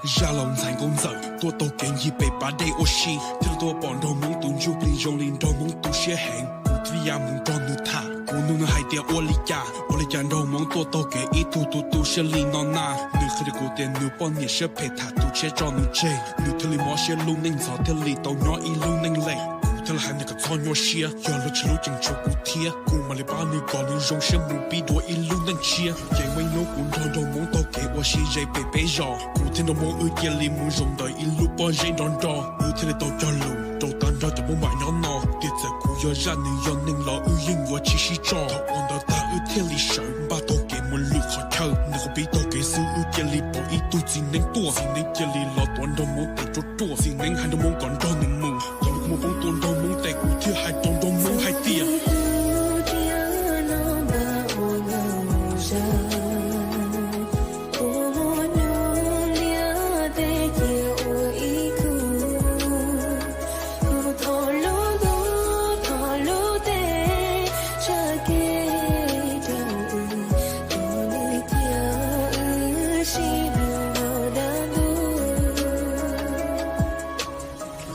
Zaj laus ntxhais nkauj ntxawm tuaj taug kev ncig pem pas dej ua si, thiaj li tuaj pom nraug hmoob tus ntsuj plig zoo li nraug hmoob tu siab heev. Kuv thiaj li ya mus nrog nws tham, kuv nug nws hais tias ua li cas, ua li cas nraug hmoob tuaj taug kev ib tug tu tu siab li no na. Nws qhia rau kuv tias nws poj niam siab phem tham tus tshiab tso nws tseg, nws thiaj li mob siab lub neej ntxhov thiaj li tau nyob ib lub neej lem. Kuv thiaj li hais nws kom txhob nyuaj siab, yog lub tsis lub tseem tshuav kuv thiab, kuv mam li pab nws kom nws zoo siab mus pib dua ib lub neej tshiab. Ces muaj ib hnub kuv nrog nraug hmoob taug kev ua si ze pem peb zos, kuv thiab nraug hmoob wb cia li mus zaum ntawm ib lub pob zeb nrov nro, wb thiaj li tau cog lus rau tag nrho cov hmoob npam nyob no tias txawm kuv yog zaj nws yog neeg los wb yeej yuav tsis sib tso. Thaum uas ntawd tag wb thiaj li sawv npaj taug kev mus lwm qhov chaw. Nws qhov pib taug kev xwb wb cia li pom ib tug txiv neeb tuaj, txiv neeb cia li los tuav nraug hmoob tes ruaj ruaj, txiv neeb hais nraug hmoob kom nrog nws mus, thaum nws mus poob tuaj nraug hmoob tes kuv thiaj hais rau nraug hmoob hais tias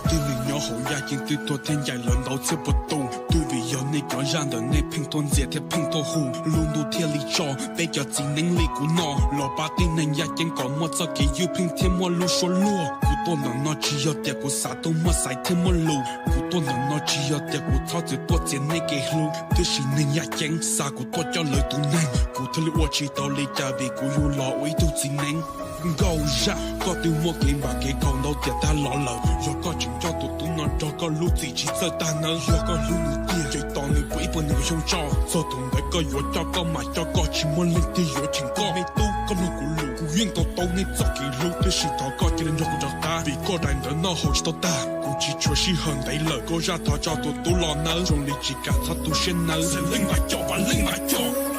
twb nws nyob hauv yaj ceeb twb tuag thiab ncaim lawv ntau txhiab puas tus, twb vim yog nej cov zaj ntawm nej pheej tuaj ntxias thiab pheej tuaj hu, lub ntuj thiaj li tso peb cov txiv neeb li kuv no los pab tib neeg yaj ceeb kom muaj txoj kev ywj pheej thiab muaj lub suab luag. Kuv tuaj ntawm no tsis yog tias kuv xav tuaj muaj xaiv thiab muaj lus, kuv tuaj ntawm no tsis yog tias kuv txhob txwm tuaj txiav nej kev hlub, tiam sis neeg yaj ceeb xa kuv tuaj coj lawv tus neeg, kuv thiaj li ua tsis tau li cas vim kuv yug los ua ib tug txiv neeb. Nkauj Zaj, koj twb muaj kev npam kev khaum ntau tiam tag los lawm, yog koj tseem coj tus tub no nrog koj lub txim tsis txawj tag nawb. Yog koj hlub nws tiag ces tos nws puv ib puas nees nkaum xyoo tso, txog thaum ntawd koj yuav coj koj mam coj, koj tsis muaj leej twg yuav cheem koj. Me tub, koj mloog kuv lus, kuv yeej to taub nej txoj kev hlub, tiam sis thov koj cia li nrog kuv rov qab, vim koj daim ntawv noj haus tsis tau tag. Kuv tsis tshuav sij hawm ntev lawm, Nkauj Zaj thov tso tus tub los nawb, zoo li tsis kam txhob tu siab nawb. Leej mam coj, vam leej mam coj.